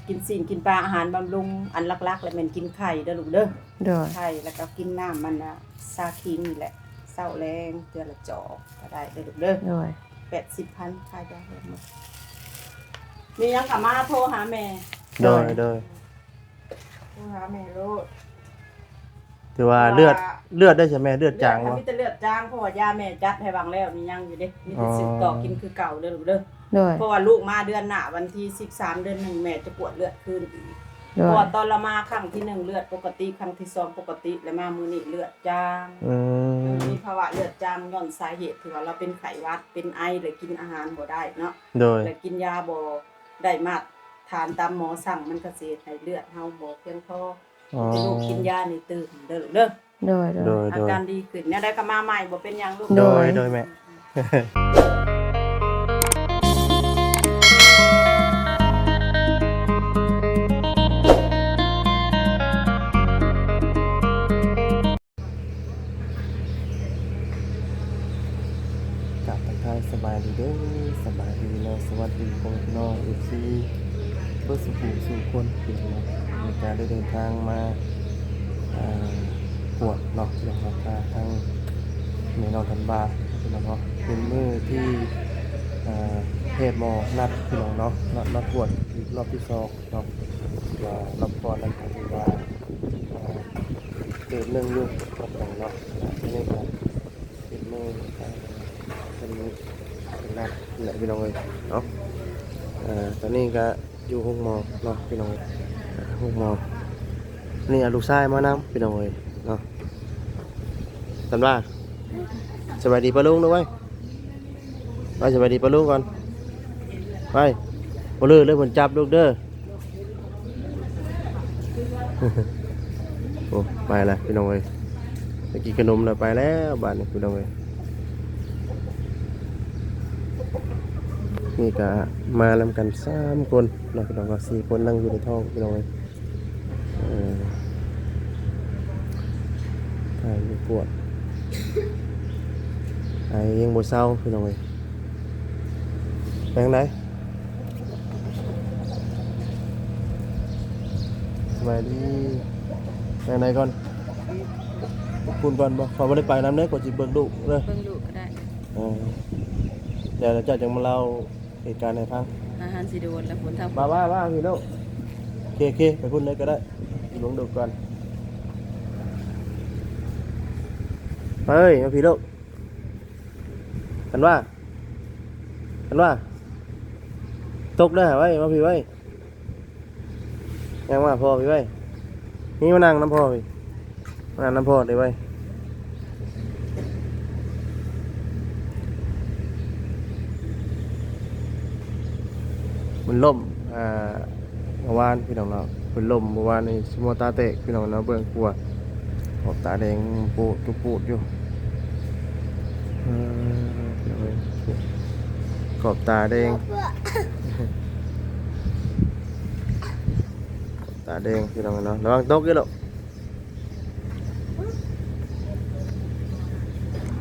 ກິນຊີ້ນກິນປາ ອາຫານບຳລຸງ ອັນຫຼັກໆ ລະແມ່ນກິນໄຂ່ເດີລູກເດີ. ໂດຍ. ໄຂ່ ລະກະກິນນ້ຳມັນນະ ຊາຄີງນີ້ແຫຼະ ເຊົ້າແລງເທື່ອລະຈອກກະໄດ້ເດີລູກເດີ. ໂດຍ. ແປດສິບພັນ ຄ່າຢາເບິດໝົດ. ມີຫຍັງກະມາໂທຫາແມ່. ໂດຍ ໂດຍ. ໂທຫາແມ່ໂລດ. ຖືວ່າເລືອດ ເລືອດໄດ້ໃສແມ່ ເລືອດຈາງບໍ່? ມີແຕ່ເລືອດຈາງ ເພາະວ່າຢາແມ່ຈັດໃຫ້ຫວ່າງແລ້ວນີ້ຍັງຢູ່ເດ້ ມີແຕ່ສືບຕໍ່ກິນຄືເກົ່າເດີລູກເດີ. ໂດຍ. ເພາະວ່າລູກມາເດືອນໜ້າ ວັນທີສິບສາມ ເດືອນໜຶ່ງ ແມ່ຈະກວດເລືອດຄືນອີກ. ໂດຍ. ເພາະວ່າຕອນລາວມາຄັ້ງທີໜຶ່ງເລືອດປົກກະຕິ ຄັ້ງທີສອງປົກກະຕິ ແລະມາມື້ນີ້ເລືອດຈາງ. ອືມ ມີພາວະເລືອດຈາງຍ້ອນສາເຫດທີ່ວ່າລາວເປັນໄຂ້ຫວັດ ເປັນໄອ ແລະກິນອາຫານບໍ່ໄດ້ເນາະ. ໂດຍ. ແລະກິນຢາບໍ່ໄດ້ມາດຖານຕາມໝໍສັ່ງ ມັນກະຊິເຮັດໃຫ້ເລືອດເຮົາບໍ່ພຽງພໍ. ອໍ ແຕ່ລູກກິນຢານີ້ຕື່ມເດີລູກເດີ. ໂດຍ ໂດຍ. ໂດຍ ອາການດີຂຶ້ນ ແນວໃດກະມາໃໝ່ ບໍ່ເປັນຫຍັງລູກ. ໂດຍ ໂດຍແມ່. ກາບທັກທາຍສະບາຍດີເດີ ສະບາຍດີ ແລະ ສະຫວັດດີພໍ່ແມ່ພີ່ນ້ອງ ເອັຟຊີ ເບິດສູ່ຜູ້ສູ່ຄົນ ພີ່ນ້ອງເນາະ. ມື້ນີ້ກະໄດ້ເດີນທາງມາ ອ່າ ກວດເນາະ ພີ່ນ້ອງເນາະ ທາງແມ່ນ້ອງທັນວາ ພີ່ນ້ອງເນາະ. ເປັນມື້ທີ່ ອ່າ ແພດໝໍນັດ ພີ່ນ້ອງເນາະ ນັດມາກວດອີກລອບທີສອງເນາະ ວ່າລອບກ່ອນນັ້ນກະຖືວ່າ ອ່າ ເຕີບໜຶ່ງຢູ່ ພີ່ນ້ອງເນາະ. ອັນນີ້ກະ ເປັນມື້ ເອີ ເປັນ ເປັນນັດແຫຼະພີ່ນ້ອງເອີຍເນາະ. ເອີ ຕອນນີ້ກະຢູ່ໂຮງໝໍເນາະພີ່ນ້ອງເອີຍ ໂຮງໝໍ. ນີ້ເອົາລູກຊາຍມານຳພີ່ນ້ອງເອີຍເນາະ. ທັນວາ ສະບາຍດີປ້າລຸງເດີເວີຍ. ໄປ ສະບາຍດີປ້າລຸງກ່ອນ ໄປ. ບໍ່ລືມເດີ ເພິ່ນຈັບລູກເດີ. ໂອ້ ໄປລະພີ່ນ້ອງເອີຍ ໄປກິນຂະໜົມລະ ໄປແລ້ວບາດນີ້ພີ່ນ້ອງເອີຍ. ນີ້ກະມານຳກັນສາມຄົນເນາະພີ່ນ້ອງເນາະ ສີ່ຄົນນັ່ງຢູ່ໃນທ້ອງພີ່ນ້ອງເອີຍ. ເອີ ໄຂ້ຢູ່ປວດ ໄອຍັງບໍ່ເຊົາພີ່ນ້ອງເອີຍ. ໄປທາງໃດ? ສະບາຍດີ. ໄປທາງໃດກ່ອນ? ພຸ້ນກ່ອນບໍ່? ຂ້ອຍບໍ່ໄດ້ໄປນຳເດ້ ຂ້ອຍຊິເບິ່ງລູກເດີ. ເບິ່ງລູກກະໄດ້. ເອີ ດຽວເຈົ້າຈັ່ງມາເລົ່າ ເຫດການໃຫ້ຟັງ. ອາຫານຊິໂດນແລ້ວ ຝົນທາງ ມາ ມາ ມາພີ່ນ້ອງ. ໂອເຄ ໂອເຄ ໄປພຸ້ນເລີຍກະໄດ້ ລົງດູກ່ອນ. ເອີຍ ມາພີ່ລູກ. ຄັນວ່າ ຄັນວ່າ ຕົກເດີຫາໄວ້ ມາພີ່ໄວ້. ຍ່າງມາພໍ່ພີ່ໄວ້ ນີ້ມານັ່ງນຳພໍ່ພີ່ ມານັ່ງນຳພໍ່ເດີໄວ້. ມັນລົ້ມ ອ່າ ເມື່ອວານພີ່ນ້ອງເນາະ ເພິ່ນລົ້ມເມື່ອວານນີ້ ສະໂມຕາແຕກພີ່ນ້ອງເນາະ ເບິ່ງຂົວ ຂອບຕາແດງປູດຢູ່ ເອີ ຂອບຕາແດງ ຕາແດງພີ່ນ້ອງເນາະ ລະວັງຕົກເດີລູກ.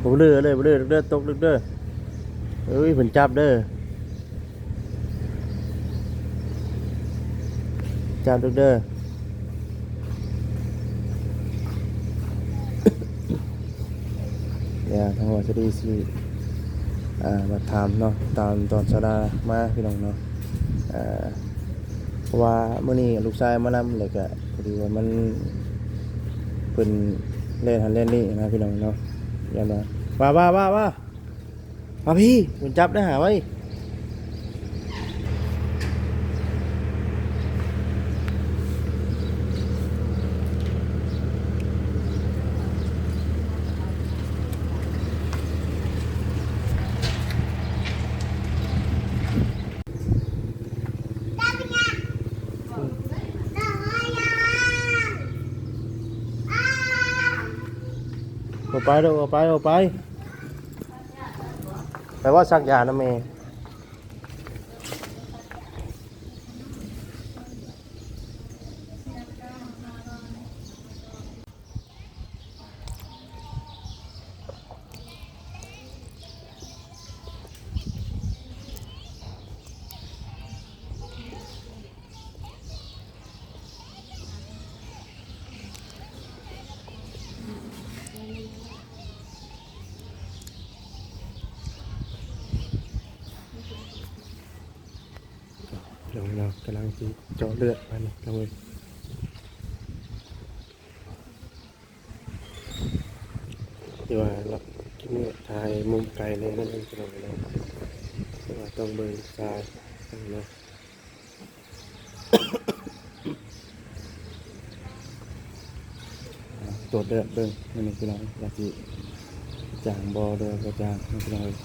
ບໍ່ເລີເລີ ບໍ່ເລີເດີ ຕົກເດີ ເອີຍ ເພິ່ນຈັບເດີ ຈັບເດີ. ດຽວທາງວ່າຈະໄດ້ຊິ ອ່າ ມາຖາມເນາະ ຕາມຕອນສາວດາມາພີ່ນ້ອງເນາະ ເອີ ເພາະວ່າມື້ນີ້ລູກຊາຍມານຳ ແລ້ວກະພໍດີວ່າມັນ ເພິ່ນແລ່ນຫັ້ນແລ່ນນີ້ນະພີ່ນ້ອງເນາະ ຢ້ານວ່າ ວ່າ ວ່າ ວ່າ ວ່າ ມາພີ່ ມັນຈັບໄດ້ຫາໄວ້. ອອກໄປລູກ ອອກໄປ ອອກໄປ. ແປວ່າສັກຢານຳແມ່. ເນາະ ກຳລັງຊິເຈາະເລືອດມັນ ພີ່ນ້ອງເອີຍ. ທີ່ວ່າເນາະ ກິນເລືອດ ຖ່າຍມຸມໄກແດ່ນັ້ນເອງ ພີ່ນ້ອງເອີຍເນາະ ແຕ່ວ່າຕ້ອງເບິ່ງສາຍເນາະ. ອ່າ ກວດເລືອດເບິ່ງມື້ນີ້ ພີ່ນ້ອງ ວ່າຊິຈາງບໍ່ ຫຼືວ່າບໍ່ຈາງ ພີ່ນ້ອງເອີຍ.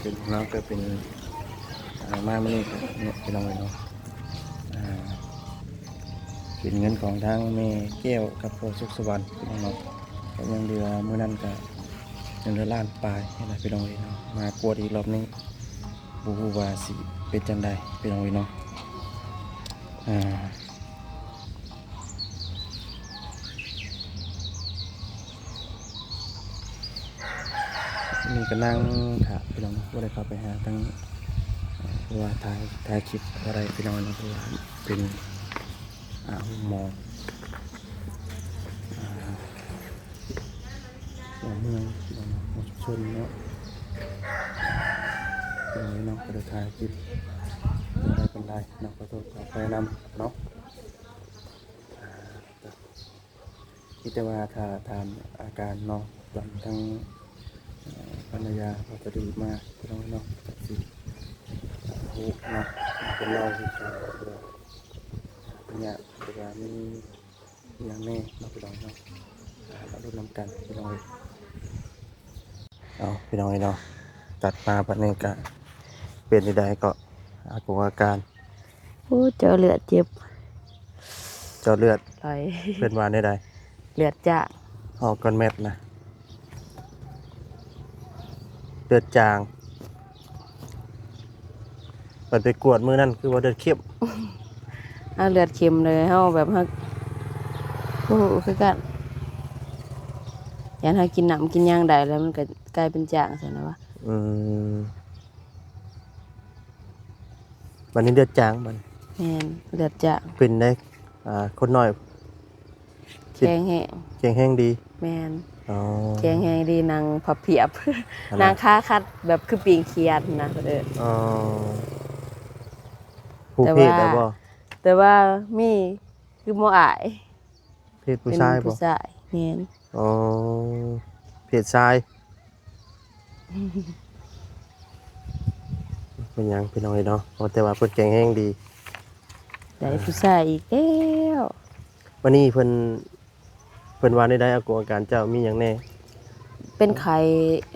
ເປັນ ເຮົາກໍເປັນ ອ່າ ມາມື້ນີ້ກໍເນາະ ພີ່ນ້ອງເອີຍເນາະ ອ່າ ເປັນເງິນຂອງທາງແມ່ແກ້ວກັບພໍ່ສຸກສະຫວັນ ພີ່ນ້ອງເນາະ. ກໍຍັງເຫຼືອ ມື້ນັ້ນກໍຍັງເຫຼືອລ້ານປາຍນີ້ແຫຼະ ພີ່ນ້ອງເອີຍເນາະ. ມາກວດອີກລອບນີ້ ບໍ່ຮູ້ວ່າຊິເປັນຈັ່ງໃດ ພີ່ນ້ອງເອີຍເນາະ. ອ່າ ນີ້ກໍນັ່ງຖ້າ ພີ່ນ້ອງເນາະ ບໍ່ໄດ້ເຂົ້າໄປຫາທາງ ເພາະວ່າຖ່າຍ ຖ່າຍຄລິບບໍ່ໄດ້ ພີ່ນ້ອງເນາະ ເພາະວ່າເປັນ ອ່າ ໂຮງໝໍ ອ່າ ຫົວເມືອງ ຫົວຊຸມຊົນເນາະ ພີ່ນ້ອງເອີຍເນາະ. ກໍໄດ້ຖ່າຍຄລິບບໍ່ໄດ້ປານໃດເນາະ ຂໍໂທດຂໍອະໄພນຳເນາະ. ອ່າ ມີແຕ່ວ່າຖ້າຖາມອາການເນາະ ຕອນທາງ ເອີ່ ພັນລະຍາເຂົາຈະດີມາ ພີ່ນ້ອງເນາະ ກໍຊິຮູ້ເນາະ ເປັນລາວຄືກັນ ຫຼືວ່າເປັນຍາດ ຫຼືວ່າມີ ອີ່ຫຍັງແດ່ເນາະ ພີ່ນ້ອງເນາະ ອ່າ ມາລຸ້ນນຳກັນ ພີ່ນ້ອງເອີຍ. ເອົາ ພີ່ນ້ອງເອີຍເນາະ ຕັດມາບັດນີ້ກະເປັນໃດໆ ກໍອາກົງອາການ. ໂອ້ ເຈາະເລືອດເຈັບ ເຈາະເລືອດ ໄຫຼ ເພິ່ນວ່າແນວໃດ? ເລືອດຈາງ ອອກກ່ອນແມັດນະ. ເລືອດຈາງ ບັດໄປກວດມື້ນັ້ນຄືວ່າເລືອດເຂັ້ມ. ເອົາເລືອດເຂັ້ມເລີຍ ເຮົາແບບ ເຮົາບໍ່ຮູ້ຄືກັນ ຢ້ານເຮົາກິນນ້ຳກິນຫຍັງໄດ້ແລ້ວ ມັນກໍກາຍເປັນຈາງຊັ້ນນະວະ. ອືມ ບັດນີ້ເລືອດຈາງບັດ. ແມ່ນ ເລືອດຈາງ ເປັນໄດ້ ອ່າ ຄົນນ້ອຍ ແຂງແຮງ ແຂງແຮງດີ. ແມ່ນ ອໍ ແຂງແຮງດີ ນັ່ງພັບພຽບ ນັ່ງຂາຂັດ ແບບຄືປີ້ງຂຽດນະ ເພິ່ນເອີ້ນ. ອໍ ຜູ້ເພດໄດ້ບໍ່? ແຕ່ວ່າ ແຕ່ວ່າມີ ຄືໝໍອ້າຍ ເພດຜູ້ຊາຍບໍ່? ເປັນຜູ້ຊາຍ ແມ່ນ. ອໍ ເພດຊາຍ ເປັນຫຍັງ ພີ່ນ້ອງເອີຍເນາະ ເພາະແຕ່ວ່າເພິ່ນແຂງແຮງດີ ໄດ້ ອ່າ ຜູ້ຊາຍອີກແລ້ວ. ບັດນີ້ເພິ່ນ ເພິ່ນວ່າແນວໃດ ອາກົງອາການເຈົ້າມີຫຍັງແດ່? ເປັນໄຂ້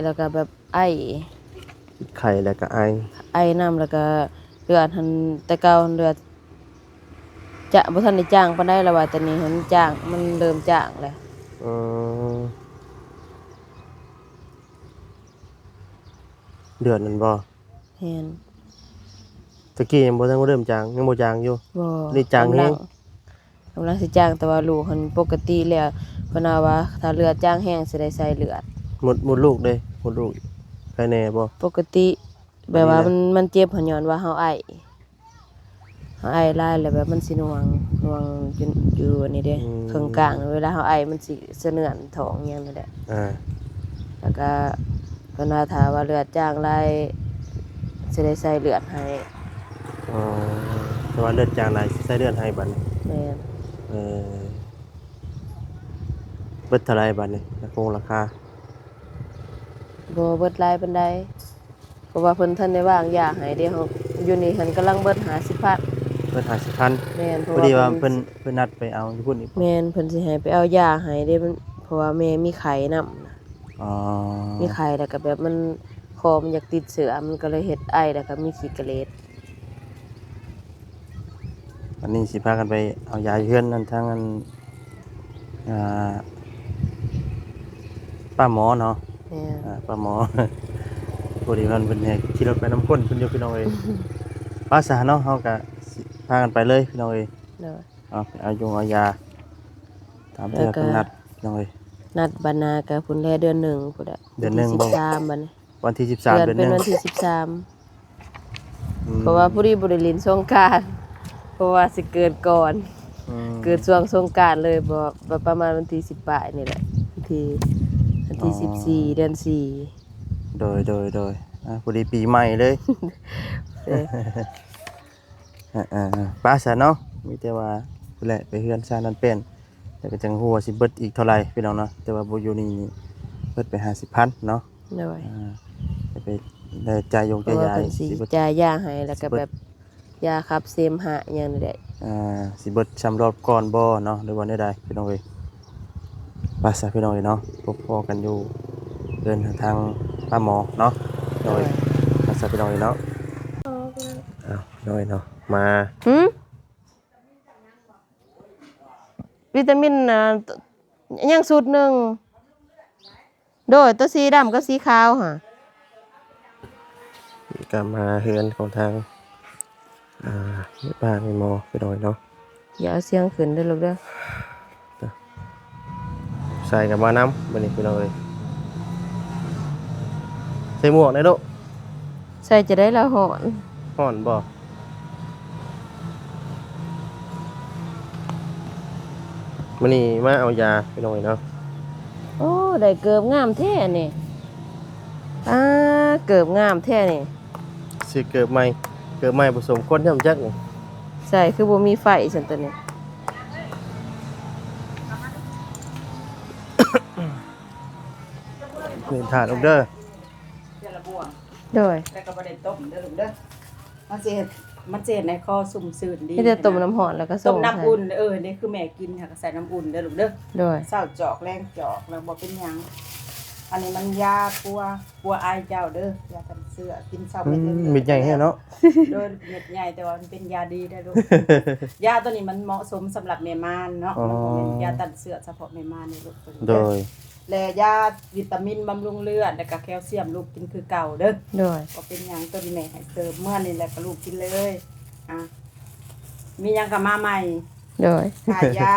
ແລ້ວກໍແບບໄອ ໄຂ້ແລ້ວກໍໄອ ໄອນຳ ແລ້ວກໍເລືອດຫັ້ນ ແຕ່ເກົ່າເລືອດຈະບໍ່ທັນໄດ້ຈາງປານໃດ ແລ້ວວ່າ ແຕ່ນີ້ຫັ້ນຈາງ ມັນເລີ່ມຈາງແລ້ວ. ອືມ ເລືອດນັ້ນບໍ່? ແມ່ນ ຕະກີ້ຍັງບໍ່ທັນເລີ່ມຈາງ ຍັງບໍ່ຈາງຢູ່. ບໍ່ ນີ້ຈາງແຮງ ກຳລັງ ກຳລັງຊິຈາງ ແຕ່ວ່າລູກຫັ້ນປົກກະຕິແລ້ວ ເພິ່ນວ່າ ວ່າຖ້າເລືອດຈາງແຮງຊິໄດ້ໃສ່ເລືອດ. ມົດ ມົດລູກເດ້? ມົດລູກໄຄແນ່ບໍ່? ປົກກະຕິ ແບບວ່າ ອັນນີ້ນະ ມັນ ມັນເຈັບຫັ້ນ ຍ້ອນວ່າເຮົາໄອ ເຮົາໄອຫຼາຍແລ້ວແບບມັນຊິໜ່ວງ ໜ່ວງຢູ່ ຢູ່ອັນນີ້ເດ້ ອືມ ເຄິ່ງກາງ ເວລາເຮົາໄອມັນຊິສະເໜືອນທ້ອງອີ່ຫຍັງນີ້ແຫຼະ. ອ່າ ແລ້ວກະເພິ່ນວ່າຖ້າວ່າເລືອດຈາງຫຼາຍຊິໄດ້ໃສ່ເລືອດໃຫ້. ອໍ ແຕ່ວ່າເລືອດຈາງຫຼາຍຊິໃສ່ເລືອດໃຫ້ບັດນີ້. ແມ່ນ. ເອີ ເບິດເທົ່າໃດບັດນີ້ ລາຄາ ລາຄາ? ບໍ່ເບິດຫຼາຍປານໃດ. ເພາະວ່າເພິ່ນທັນໄດ້ວາງຢາໃຫ້ເດ້ ເຮົາຢູ່ນີ້ຫັ້ນກຳລັງເບິດຫ້າສິບພັນ. ເບິດຫ້າສິບພັນ. ແມ່ນ ເພາະວ່າ ພໍດີວ່າເພິ່ນ ເພິ່ນນັດໄປເອົາຢູ່ພຸ້ນອີກ. ແມ່ນ ເພິ່ນຊິໃຫ້ໄປເອົາຢາໃຫ້ເດ້ ມັນ ເພາະວ່າແມ່ມີໄຂ້ນຳນະ. ອໍ ມີໄຂ້ ແລ້ວກໍແບບມັນ ຄໍມັນຢາກຕິດເຊື້ອ ມັນກໍເລີຍເຮັດໄອ ແລ້ວກໍມີຂີ້ກະເລດ. ອັນນີ້ຊິພາກັນໄປເອົາຢາຢູ່ເຮືອນ ອັນ ທາງ ອັນ ອ່າ ປ້າໝໍເນາະ. ແມ່ນ. ອ່າ ປ້າໝໍ ພໍດີເພິ່ນ ເພິ່ນໃຫ້ຂີ່ລົດໄປນຳຄົນເພິ່ນຢູ່ ພີ່ນ້ອງເອີຍ. ໄປຊະເນາະ ເຮົາກະຊິພາກັນໄປເລີຍ ພີ່ນ້ອງເອີຍ. ໂດຍ. ເອົາ ເອົາຢົງເອົາຢາ ຕາມທີ່ເພິ່ນນັດ ພີ່ນ້ອງເອີຍ. ນັດບັດໜ້າກະພຸ້ນແຫຼະ ເດືອນໜຶ່ງພຸ້ນແຫຼະ ເດືອນໜຶ່ງ ວັນທີສິບສາມ ບັດນີ້ ວັນທີສິບສາມ ເດືອນໜຶ່ງ ເດືອນເປັນວັນທີສິບສາມ ອືມ ເພາະວ່າພໍດີບໍ່ໄດ້ຫຼິ້ນສົງການ ເພາະວ່າຊິເກີດກ່ອນ ອືມ ເກີດຊ່ວງສົງການເລີຍ ບໍ່ ປະມານວັນທີສິບປາຍນີ້ແຫຼະ ວັນທີ ວັນທີສິບສີ່ ເດືອນສີ່ ໂດຍ ໂດຍ ໂດຍ ອ່າ ພໍດີປີໃໝ່ເລີຍ ເອີ ອ່າໆ ໄປຊະເນາະ ມີແຕ່ວ່າພຸ້ນແຫຼະ ໄປເຮືອນຊານນັ້ນແປ້ນ ແລ້ວກໍຈັ່ງຮູ້ວ່າຊິເບິດອີກເທົ່າໃດພີ່ນ້ອງເນາະ ແຕ່ວ່າບໍ່ຢູ່ນີ້ນີ້ເບິດໄປຫ້າສິບພັນເນາະ ໂດຍ ອ່າ ໄປ ໄດ້ຈ່າຍຢົງ ເພາະວ່າເພິ່ນຊິຈ່າຍຢາໃຫ້ ແລ້ວກໍແບບຢາຂັບເສມຫະຫຍັງນີ້ແຫຼະ ອ່າ ຊິເບິດຊ່ຳລອບກ່ອນບໍ່ເນາະ ຫຼືວ່າແນວໃດພີ່ນ້ອງເອີຍ. ໄປຊະພີ່ນ້ອງເອີຍເນາະ ພົບພໍ້ກັນຢູ່ເຮືອນທາງປ້າໝໍເນາະ ໂດຍ ໂດຍ ໄປຊະພີ່ນ້ອງເອີຍເນາະ ເອົາ ນ້ອຍເນາະ ມາ ຫື? ວິຕາມິນ ອ່າ ຍັງຊຸດໜຶ່ງ ໂດຍ ຕົວສີດຳກັບສີຂາວຫະ ກໍມາເຮືອນຂອງທາງ ອ່າ ແມ່ປ້າແມ່ໝໍພີ່ນ້ອງເນາະ. ຢ່າເອົາສຽງຂຶ້ນເດີລູກເດີ. ໃສ່ກັບມານຳບັດນີ້ພີ່ນ້ອງເອີຍ. ໃສ່ໝວກແດ່ລູກ. ໃສ່ຈະໄດ້ລະຮ້ອນ. ຮ້ອນບໍ່? ມື້ນີ້ມາເອົາຢາພີ່ນ້ອງເອີຍເນາະ. ໂອ້ ໄດ້ເກີບງາມແທ້ນີ້. ອ້າ ເກີບງາມແທ້ນີ້. ຊື້ເກີບໃໝ່ ເກີບໃໝ່ບໍ່ສົມຄວນຊ້ຳຈັກນີ້. ໃສ່ຄືບໍ່ມີໄຟຊັ້ນຕົວນີ້. ນີ້ຖ້າລູກເດີ. ໂດຍ ແລ້ວກໍບໍ່ໄດ້ຕົ້ມເດີລູກເດີ. ມັນຊິເຮັດ ມັນຊິເຮັດໃຫ້ຄໍຊຸ່ມຊື່ນດີ. ມີແຕ່ຕົ້ມນ້ຳຮ້ອນແລ້ວກໍ ຕົ້ມນ້ຳອຸ່ນ. ເອີ ນີ້ຄືແມ່ກິນຫັ້ນກໍໃສ່ນ້ຳອຸ່ນເດີລູກເດີ. ໂດຍ ເຊົ້າຈອກແລງຈອກແລ້ວບໍ່ເປັນຫຍັງ. ອັນນີ້ມັນຢາປົວ ປົວໄອເຈົ້າເດີ ຢາກັນເຊື້ອ ກິນເຊົ້າເມັດເລີຍ. ອືມ ເມັດໃຫຍ່ແທ້ເນາະ. ໂດຍ ເມັດໃຫຍ່ ແຕ່ວ່າມັນເປັນຢາດີເດີລູກ. ຢາຕົວນີ້ມັນເໝາະສົມສຳລັບແມ່ມານເນາະ. ອໍ ມັນບໍ່ແມ່ນຢາຕ້ານເຊື້ອສະເພາະແມ່ມານເດີລູກ. ໂດຍ ແລະ ຢາວິຕາມິນບຳລຸງເລືອດ ແລະກະແຄວຊຽມ ລູກກິນຄືເກົ່າເດີ. ໂດຍ ບໍ່ເປັນຫຍັງ ຕົວນີ້ແມ່ໃຫ້ເສີມເມື່ອນີ້ ແລະກະລູກກິນເລີຍ. ອ່າ ມີຫຍັງກະມາໃໝ່. ໂດຍ ຂາຍຢາ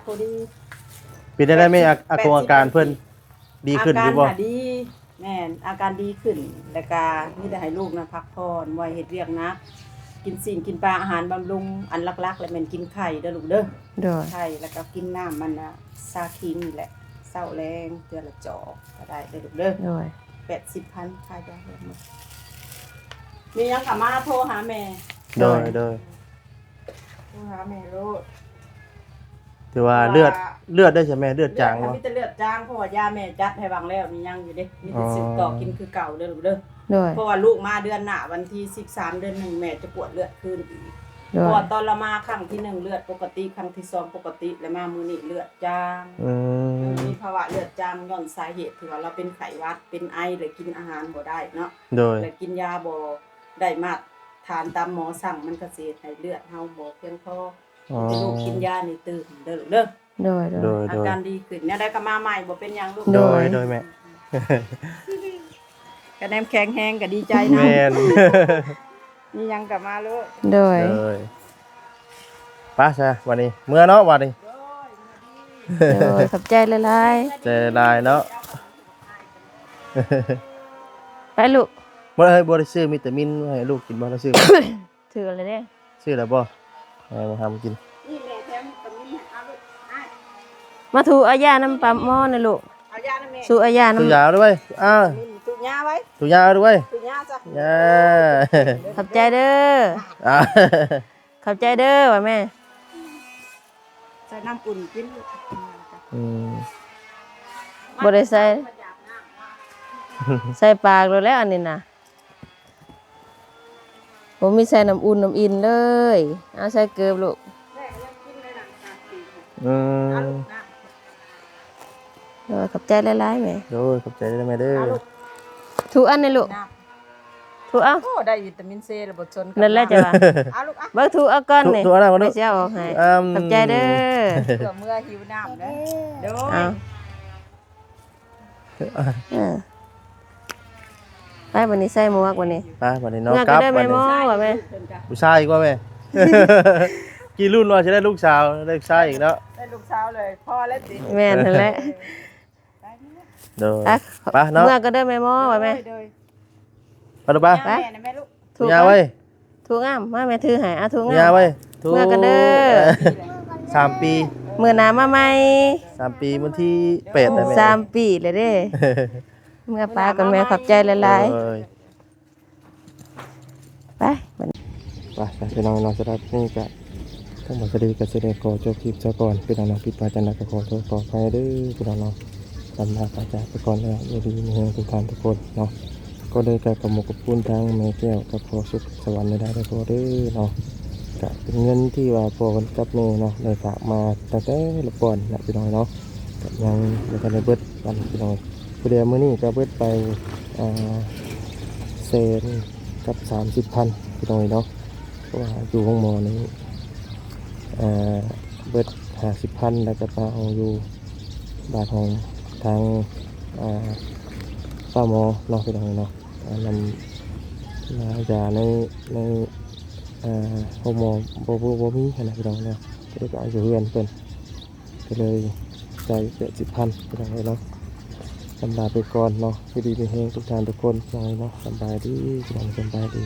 ພໍດີ. ເປັນໄດ້ໄດ້ແມ່ ອາ ອາ ອາການເພິ່ນດີຂຶ້ນຢູ່ບໍ່? ອາການນະດີ. ແມ່ນ ອາການດີຂຶ້ນ ແລ້ວກະມີແຕ່ໃຫ້ລູກນະພັກຜ່ອນ ບໍ່ໃຫ້ເຮັດວຽກໜັກ. ກິນຊີ້ນກິນປາ ອາຫານບຳລຸງ ອັນຫຼັກໆ ແລ້ວແມ່ນກິນໄຂ່ເດີລູກເດີ. ໂດຍ ໄຂ່ ແລ້ວກໍກິນນ້ຳມັນນະ ຊາຄິງນີ້ແຫຼະ ເຊົ້າແລງເທື່ອລະຈອກກໍໄດ້ເດີລູກເດີ. ໂດຍ ແປດສິບພັນ ຄ່າຢາທັງໝົດ. ມີຫຍັງກໍມາໂທຫາແມ່. ໂດຍ ໂດຍ ໂດຍ ໂທຫາແມ່ໂລດ. ຖືວ່າເລືອດ ເລືອດໄດ້ໃຊ່ແມ່ ເລືອດຈາງບໍ່? ມີແຕ່ເລືອດຈາງ ເພາະວ່າຢາແມ່ຈັດໃຫ້ຫວ່າງແລ້ວນີ້ຍັງຢູ່ເດ້. ມີແຕ່ສືບຕໍ່ກິນຄືເກົ່າເດີລູກເດີ. ໂດຍ ເພາະວ່າລູກມາເດືອນໜ້າວັນທີສິບສາມເດືອນໜຶ່ງ ແມ່ຈະກວດເລືອດຄືນອີກ. ໂດຍ ເພາະວ່າຕອນລະມາຄັ້ງທີໜຶ່ງເລືອດປົກກະຕິ ຄັ້ງທີສອງປົກກະຕິ ແລະມາມື້ນີ້ເລືອດຈາງ. ອືມ ເອີ ມີພາວະເລືອດຈາງຍ້ອນສາເຫດທີ່ວ່າລາວເປັນໄຂ້ຫວັດ ເປັນໄອ ແລະກິນອາຫານບໍ່ໄດ້ເນາະ. ໂດຍ ແລະກິນຢາບໍ່ໄດ້ມາດຖານຕາມໝໍສັ່ງ ມັນກໍຊິເຮັດໃຫ້ເລືອດເຮົາບໍ່ພຽງພໍ. ອໍ ໃຫ້ລູກກິນຢານີ້ຕື່ມເດີລູກເດີ. ໂດຍ ໂດຍ ໂດຍ ອາການດີຂຶ້ນ ແນວໃດກໍມາໃໝ່ ບໍ່ເປັນຫຍັງລູກ. ໂດຍ ໂດຍ ໂດຍແມ່ ກະແນມແຂງແຮງກະດີໃຈນຳ. ແມ່ນ ມີຫຍັງກະມາໂລດ. ໂດຍ ໂດຍ ໄປຊະບັດນີ້ ເມືອເນາະບັດນີ້. ໂດຍ ຂອບໃຈຫຼາຍໆ ໃຈຫຼາຍເນາະ. ໄປລູກ. ບໍ່ໄດ້ ບໍ່ໄດ້ຊື້ວິຕາມິນໃຫ້ລູກກິນບໍ່? ໄດ້ຊື້ບໍ່? ຖືແລ້ວເດ້. ຊື້ແລ້ວບໍ່? ເອົາມາຫາມາກິນ. ນີ້ແມ່ແຖມວິຕາມິນໃຫ້ ເອົາລູກ ອ້າຍ ມາຖືເອົາຢານຳປ້າໝໍນະລູກ. ເອົາຢານຳແມ່ ສູເອົາຢານຳ ຖືຢາເອົາດ້ວຍ. ອ້າວ ຖືຢາໄວ້ ຖືຢາເອົາດ້ວຍ ຖືຢາຊະ. ຂອບໃຈເດີ. ອ້າວ ຂອບໃຈເດີວ່າແມ່. ໃສ່ນ້ຳອຸ່ນກິນ. ອືມ ບໍ່ໄດ້ໃສ່ ໃສ່ປາກໂລດແລ້ວອັນນີ້ນະ. ບໍ່ມີໃສ່ນ້ຳອຸ່ນນ້ຳອິນເລີຍ. ເອົາໃສ່ເກີບລູກ. ອືມ ໂດຍ ຂອບໃຈຫຼາຍໆແມ່. ໂດຍ ຂອບໃຈຫຼາຍໆແມ່ເດີ. ເອົາລູກ ຖູອັນນີ້ລູກ. ຖູເອົາ. ໂອ້ ໄດ້ວິຕາມິນຊີແລ້ວບໍ່ຊົນກັບ ນັ້ນແຫຼະ ຈະວ່າ. ເອົາລູກ ເອົາ ເບິ່ງຖູເອົາກ່ອນນີ້ ຖູເອົານະ ແມ່ຊິເອົາອອກໃຫ້. ອືມ ຂອບໃຈເດີ. ເພື່ອເມືອຫິວນ້ຳເດີ. ໂດຍ ເອົາ. ເອີ ໄປບັດນີ້ໃສ່ໝວກບັດນີ້. ໄປບັດນີ້ເນາະ ເມືອກັບບັດນີ້. ແມ່ໝໍວ່າແມ່ ຜູ້ຊາຍອີກວ່າແມ່. ກີ້ລຸ້ນວ່າຊິໄດ້ລູກສາວ ໄດ້ລູກຊາຍອີກເນາະ ໄດ້ລູກສາວເລີຍ ພໍແລ້ວຕິ? ແມ່ນຫັ້ນແຫຼະ. ໂດຍ ອ່ະ ໄປເນາະ ເມືອກໍເດີແມ່ໝໍວ່າແມ່. ໂດຍ ໄປລູກໄປ ຍ່າງແມ່ນະແມ່ລູກ ຖື ຍ່າງໄວ້ ຖືງາມ ມາແມ່ຖືໃຫ້ ອ່ະ ຖືງາມ ຍ່າງໄວ້ ຖື ເມືອກໍເດີ ສາມປີ ມື້ໜ້າມາໃໝ່ ສາມປີ ວັນທີແປດນະແມ່ ສາມປີແລ້ວເດ້. ເມືອປ້າກ່ອນແມ່ ຂອບໃຈຫຼາຍໆ ໂດຍ. ໄປ ໄປ ໄປ ພີ່ນ້ອງເນາະ ສຳລັບນີ້ກະ ທາງບ່າວສະດີກະຊິໄດ້ຂໍຈົບຄລິບຊະກ່ອນ ພີ່ນ້ອງເນາະ ຜິດພາດຈັ່ງໃດກະຂໍໂທດຂໍອະໄພເດີ ພີ່ນ້ອງເນາະ. ລຳລາປາຈາກໄປກ່ອນແລ້ວ ຢູ່ດີມີແຮງທຸກທ່ານທຸກຄົນເນາະ. ກ່ອນອື່ນກະຂໍຂອບມຸກຂອບຄຸນທາງແມ່ແກ້ວກັບພໍ່ສຸກສະຫວັນຫຼາຍໆເດີພໍ່ເດີເນາະ. ກະເປັນເງິນທີ່ວ່າພໍ່ກັບແມ່ເນາະ ໄດ້ຝາກມາຕັ້ງແຕ່ລະກ່ອນນະ ພີ່ນ້ອງເນາະ ກະຍັງບໍ່ທັນໄດ້ເບິດກັນ ພີ່ນ້ອງ. ພໍດີມື້ນີ້ກະເບິດໄປ ອ່າ ແສນກັບສາມສິບພັນ ພີ່ນ້ອງເອີຍເນາະ. ເພາະວ່າຢູ່ໂຮງໝໍນີ້ ເອີ ເບິດຫ້າສິບພັນ ແລ້ວກະໄປເອົາຢູ່ບ້ານຂອງທາງ ອ່າ ປ້າໝໍເນາະ ພີ່ນ້ອງເອີຍເນາະ. ອ່າ ນຳຢາໃນ ໃນ ອ່າ ໂຮງໝໍບໍ່ ບໍ່ ບໍ່ມີຫັ້ນນະ ພີ່ນ້ອງເນາະ ກໍເລີຍໄປເອົາຢູ່ເຮືອນເພິ່ນ ກໍເລີຍຈ່າຍແປດສິບພັນ ພີ່ນ້ອງເອີຍເນາະ. ລຳລາໄປກ່ອນເນາະ ຢູ່ດີມີແຮງທຸກທ່ານທຸກຄົນ ພີ່ນ້ອງເອີຍເນາະ. ສະບາຍດີ ພີ່ນ້ອງ ສະບາຍດີ.